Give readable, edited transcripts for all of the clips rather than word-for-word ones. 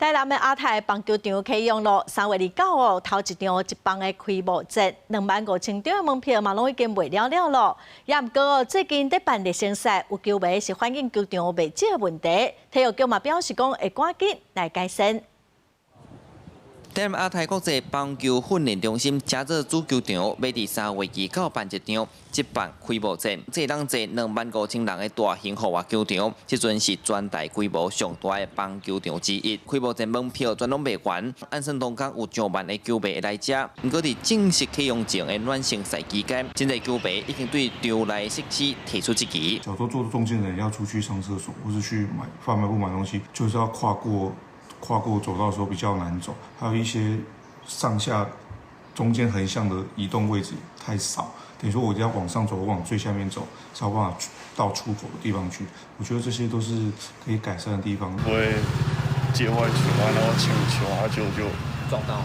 台南的亞太棒球場啟用囉，3月29哦，頭一場職棒的開幕戰，25,000張的門票嘛攏已經賣了了囉。也毋過哦，最近佇辦熱身賽，有球迷是反映球場袂少的問題，體育局嘛表示講會趕緊來改善。台南亞太國際棒球訓練中心加做主球場，欲佇3月29辦一場職棒開幕戰。這當坐25,000人的大型戶外球場，這陣是全台規模上大的棒球場之一。開幕戰門票全攏賣完，按算當工有上萬的球迷會來遮。毋過佇正式啟用前的暖身賽期間，真濟球迷已經對場內設施提出質疑。假如說坐中間的人要出去上廁所，或是去買販賣部買東西，就是要跨過走道的時候比較難走，還有一些上下中間橫向的移動位置太少，等於說我一定要往上走，往最下面走，才有辦法到出口的地方去。我覺得這些都是可以改善的地方。會界外球啊，然後搶球啊，就撞到。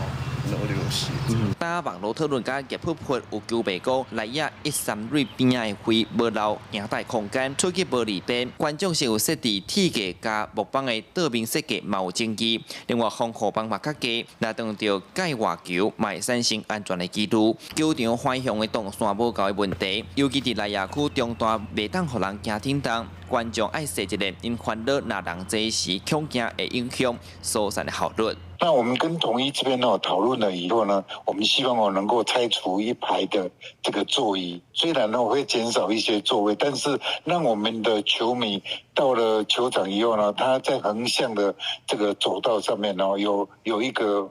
流血。搭網路討論甲熱撲撲，有球迷講，內野一三壘邊仔的位無留行帶空間，出去無利便，觀眾席有設置鐵架佮木板的桌面設計嘛有爭議。另外防護網嘛較低，若當著界外球嘛會產生安全的疑慮。球場反向的動線無夠的問題，尤其佇內野區中段袂當予人行頂動，觀眾愛踅一下，𪜶煩惱若人濟時恐驚會影響疏散的效率。那我們跟統一這邊呢討論了以後呢，我們希望哦能夠拆除一排的這個座椅，雖然呢會減少一些座位，但是讓我們的球迷到了球場以後呢，他在橫向的這個走道上面呢有一個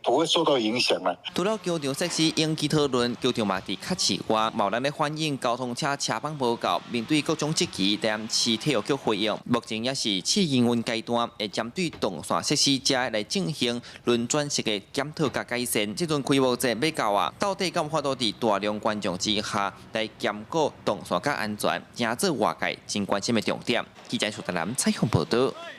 不會受到影響啦。除了球場設施引起討論，球場嘛佇較市外，嘛有人咧反映交通車車幫無夠，面對各種質疑，台南市體育局回應，目前也是試營運階段，會針對動線設施遮來進行輪轉式的檢討佮改善。這陣開幕戰欲到啊，到底敢有法度佇大量觀眾之下來兼顧動線佮安全，誠做外界真關心的重點。記者蘇德南採訪報導。